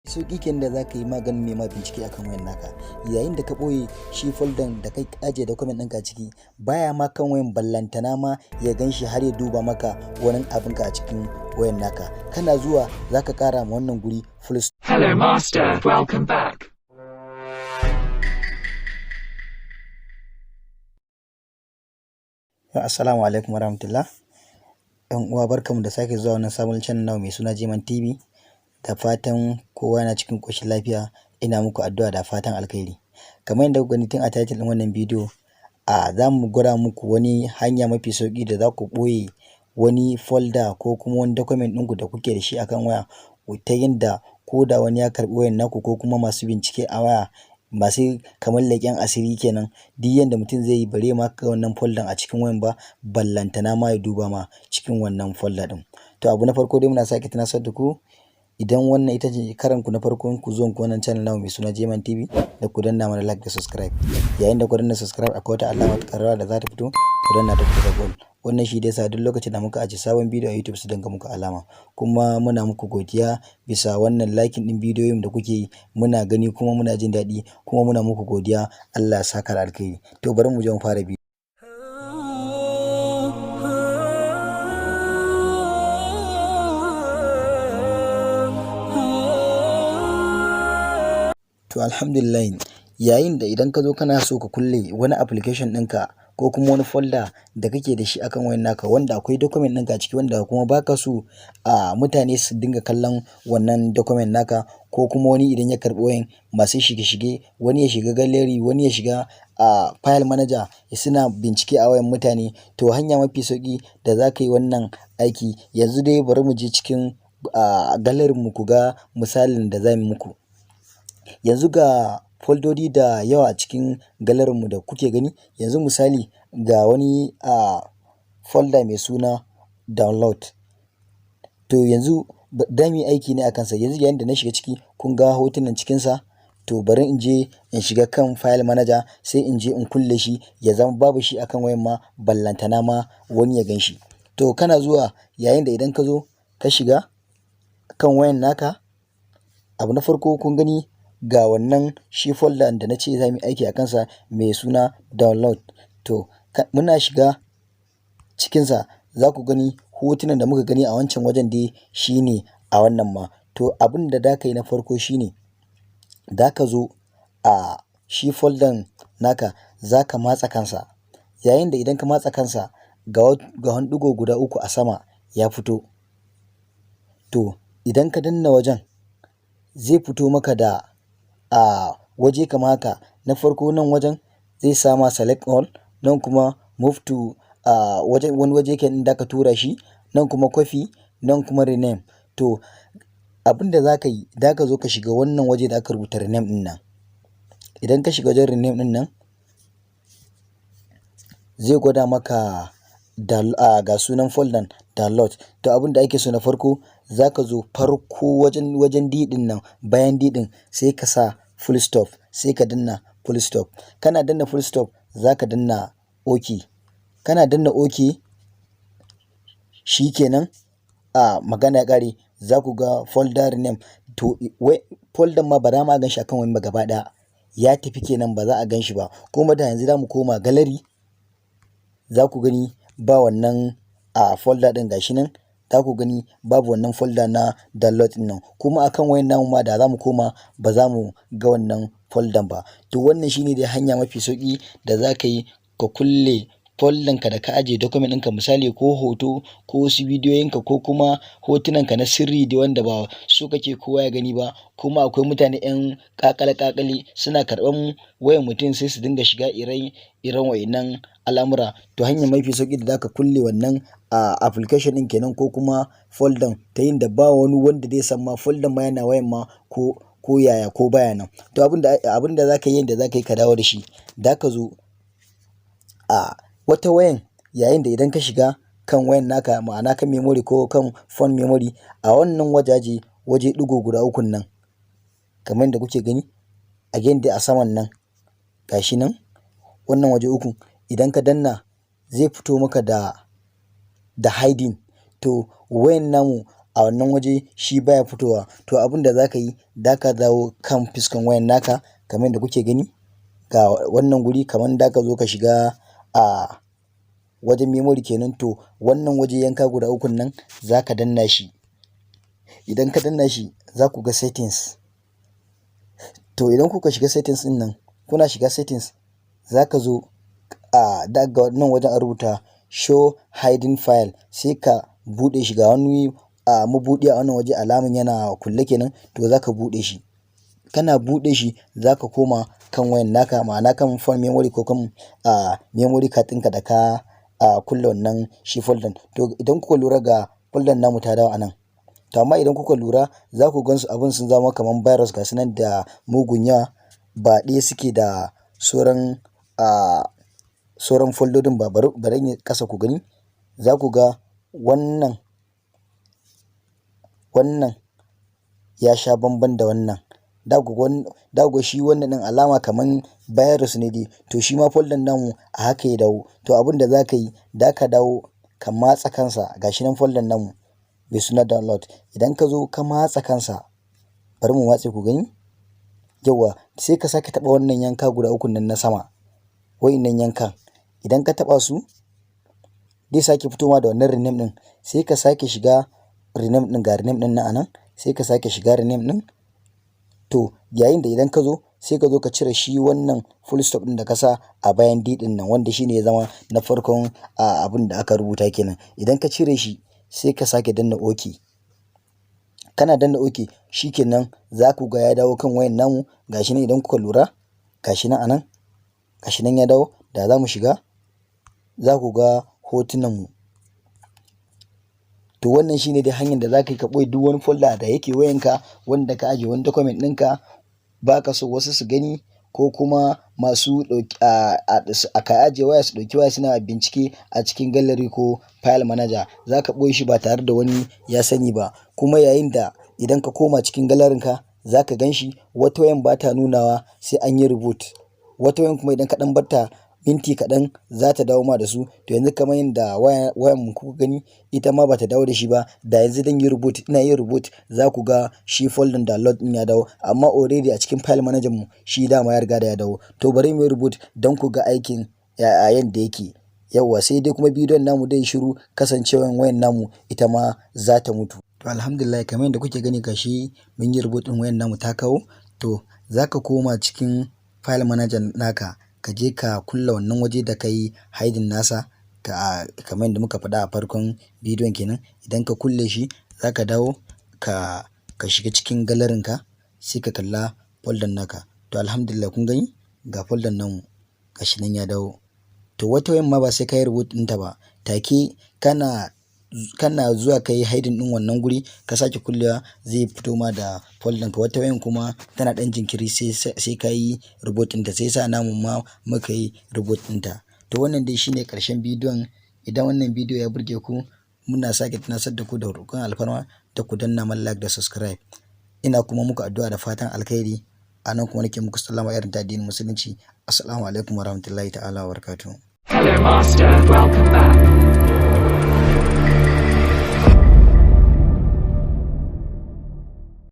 Sauƙi kenan da za ka yi maganin mai ma bincike akan wayan naka. Yayin da ka ɓoye shi folder da ka ajiye document ɗinka a ciki, baya ma kan wayan, ballantana ma ya gan shi har ya duba maka wani abinka a cikin wayan naka. Kana zuwa za ka ƙara ma wannan guri full. Hello, Master. Welcome back. Assalamu alaikum warahmatullah. ‘Yan uwa, barkanmu da sake zuwa wannan sabon channel namu mai suna Jeman TV. Da fatan kowa yana cikin ƙoshin lafiya, ina muku addu'a da fatan alkhairi. Kamar yadda kuka gani tun a title ɗin wannan bidiyo, a za mu gwada muku wani hanya mafi sauƙi da za ku ɓoye wani folder ko kuma wani document ɗinku da kuke da shi akan waya, ta yanda ko da wani ya karɓi wayan naku ko kuma masu bincike a waya, masu kamar leƙen asiri kenan, duk yanda mutum zai yi bare ma ga wannan folder a cikin wayan ba, ballantana ma ya duba ma cikin wannan folder ɗin. To, abu na farko dai, muna sake tunasar da ku, idan wannan ita ce karan ku na farkon ku zuwan ku wannan channel namu mai suna Jeman TV, da ku danna mana like da subscribe. Yayin da ku danna subscribe, akwai wata alama ta ƙararrawa da za ta fito, ku danna ta kusa all. Wannan shi dai sa duk lokacin da muka ajiye sabon bidiyo a YouTube su dinga muku alama. Kuma muna muku godiya bisa wannan liking ɗin bidiyoyin da kuke yi, muna gani kuma muna jin daɗi, kuma muna muku godiya, Allah ya saka da alkhairi. To, bari mu je mu fara bidiyo. To, alhamdulillah, yayin da idan ka zo kana so ka kulle wani application ɗinka ko kuma wani folder da kake da shi akan wayan naka wanda akwai document ɗinka a ciki, wanda kuma baka so a mutane su dinga kallon wannan document naka, ko kuma wani idan ya karɓi wayan, masu shige-shige, wani ya shiga gallery, wani ya shiga a file manager suna bincike a wayan mutane. To, hanya mafi sauƙi da za ka yi wannan aiki, yanzu dai bari mu je cikin a gallery mu ku ga misalin da za mu muku. Yanzu ga foldodi da yawa a cikin gallery mu da kuke gani. Yanzu misali, ga wani a folder mai suna download. To, yanzu da mu yi aiki ne a kansa. Yanzu yayin da na shiga ciki, kun ga hotunan cikinsa. To, bari in je in shiga kan file manager, sai in je in kulle shi ya zama babu shi akan wayan ma, ballantana ma wani ya gan shi. To, kana zuwa, yayin da idan ka zo ka shiga kan wayan naka, abu na farko, kun gani ga wannan shi folder da na ce za mu yi aiki a kansa mai suna download. To, muna shiga cikinsa, za ku gani hotunan da muka gani a wancan wajen dai shine a wannan ma. To, abin da za ka yi na farko shine za ka zo a shi folder naka, za ka matsa kansa. Yayin da idan ka matsa kansa, ga wani ɗigo guda uku a sama ya fito. To, idan ka danna wajen, zai fito maka da a waje kamar haka. Na farko, nan wajen zai sama select all, nan kuma move to a waje, wani waje kenan da ka tura shi, nan kuma copy, nan kuma rename. To, abin da za ka yi, za ka zo ka shiga wannan waje da aka rubuta rename ɗin nan. Idan ka shiga wajen rename ɗin nan, zai gwada maka da ga sunan folder download. To, abin da ake so na farko, za ka zo farko wajen D ɗin nan, bayan D ɗin sai ka sa full stop, sai ka danna full stop. Kana danna full stop, za ka danna OK. Kana danna OK, shikenan, a magana ya ƙare. Za ku ga folder rename. To, wai folder ma ba za ma gan shi akan wayan ba, gaba ɗaya ya tafi kenan, ba za a gan shi ba. Kuma da yanzu za mu koma gallery, za ku gani ba wannan a folder ɗin. Gashi nan, za ku gani babu wannan folder na download ɗin nan. Kuma akan wayan namu ma da za mu koma, ba za mu ga wannan folder ba. To, wannan shine dai hanya mafi sauƙi da za ka yi ka kulle folder ka da ka ajiye document ɗinka, misali ko hoto ko wasu bidiyoyinka ko kuma hotunanka na sirri da wanda ba so kake kowa ya gani ba. Kuma akwai mutane 'yan ƙaƙale ƙaƙale suna karɓan wayan mutum, sai su dinga shiga ire iren wa'innan al'amura. To, hanya mafi sauƙi da zaka kulle wannan a application ɗin kenan ko kuma folder, ta yinda ba wani wanda zai san ma folder ma yana wayan ma ko yaya ko baya nan. To, abin da zaka yi, yanda zaka yi ka dawo da shi, zaka zo a wata wayan, yayin da idan ka shiga kan wayan naka, ma'ana kan memory ko kan phone memory, a wannan wajaje, waje ɗigo guda ukun nan, kamar yadda kuke gani again dai a saman nan, gashi nan wannan waje ukun, idan ka danna zai fito maka da hiding. To, wayan namu a wannan waje shi baya fitowa. To, abin da za ka yi, za ka dawo kan fuskan wayan naka kamar yadda kuke gani. Ga wannan guri, kamar da ka zo ka shiga a wajen memory kenan. To, wannan waje yanka guda ukun nan za ka danna shi. Idan ka danna shi, za ku ga settings. To, idan kuka shiga settings ɗin nan, kuna shiga settings, za ka zo a daga nan wajen a rubuta "show hidden file", sai ka buɗe shi. Ga wani a mabuɗi a wannan waje, alaman yana kulle kenan. To, za ka buɗe shi. Kana buɗe shi, za ka koma kan wayan naka, ma'ana kan phone memory ko kan memory card ɗinka da ka kulle wannan shi folder. To, idan kuka lura, ga folder namu ta dawo a nan. To, amma idan kuka lura, za ku gansu abun sun zama kamar virus, ga su nan da mugun yawa, ba ɗaya suke da sauran foldodin ba. Bari in yi ƙasa ku gani. Za ku ga wannan ya sha bamban da wannan. Da ku ga shi wannan ɗin alama kaman virus ne dai. To, shi ma folder namu a haka ya dawo. To, abin da za ka yi, da ka dawo ka matsa kansa. Ga shi nan folder namu mai suna download. Idan ka zo ka matsa kansa, bari mu matse ku gani. Yauwa, sai ka sake taɓa wannan yanka guda ukun nan na sama, wa'innan yankan. Idan ka taɓa su, zai sake fitowa da wannan rename ɗin. Sai ka sake shiga rename ɗin. Ga rename ɗin nan a nan, sai ka sake shiga rename ɗin. To, yayin da idan ka zo, sai ka zo ka cire shi wannan full stop ɗin da ka sa a bayan D ɗin nan, wanda shine ya zama na farkon abin da aka rubuta kenan. Idan ka cire shi, sai ka sake danna OK. Kana danna OK, shikenan, za ku ga ya dawo kan wayan namu. Gashi nan, idan kuka lura, gashi nan a nan, gashi nan ya dawo. Da za mu shiga, za ku ga hotunan mu. To, wannan shine dai hanyar da za ka yi ka ɓoye duk wani folder da yake wayanka, wanda ka ajiye wani document ɗinka ba ka so wasu su gani, ko kuma masu a ka ajiye waya su ɗauki waya suna bincike a cikin gallery ko file manager. Za ka ɓoye shi ba tare da wani ya sani ba. Kuma yayin da idan ka koma cikin galleryn ka, za ka gan shi. Wata wayan ba ta nunawa sai an yi reboot. Wata wayan kuma idan ka ɗan barta minti kaɗan, za ta dawo ma da su. To, yanzu kamar yadda wayan mu kuka gani, ita ma bata dawo da shi ba. Da yanzu zan yi reboot, ina yin reboot, za ku ga shi folder download ɗin ya dawo. Amma already a cikin file manager mu shi dama ya riga da ya dawo. To, bari mu yi reboot don ku ga aikin a yanda yake. Yauwa, sai dai kuma bidiyon namu dai shiru, kasancewan wayan namu ita ma za ta mutu. To, alhamdulillah, kamar yadda kuke gani, gashi mun yi reboot ɗin, wayan namu ta kawo. To, za ka koma cikin file manager naka, ka je ka kulle wannan waje da ka yi hiding nasa, ka kamar yadda muka faɗa a farkon bidiyon kenan. Idan ka kulle shi, za ka dawo ka shiga cikin galleryn ka, sai ka kalla folder naka. To, alhamdulillah, kun gani, ga folder namu gashi nan ya dawo. To, wata wayan ma ba sai ka yi reboot ɗinta ba. Take kana zuwa ka yi hiding ɗin wannan guri, ka sake kullewa, zai fito ma da folder ka. Wata wayan kuma tana ɗan jinkiri, sai ka yi reboot ɗinta, sai sa namu ma muka yi reboot ɗinta. To, wannan dai shine ƙarshen bidiyon. Idan wannan bidiyo ya burge ku, muna sake tunasar da ku da roƙon alfarma da ku danna mana like da subscribe. Ina kuma muku addu'a da fatan alkhairi. A nan kuma nake muku sallama irin ta addinin Musulunci. Assalamu alaikum warahmatullahi ta'ala wabarakatuh. Hello, Master. Welcome back.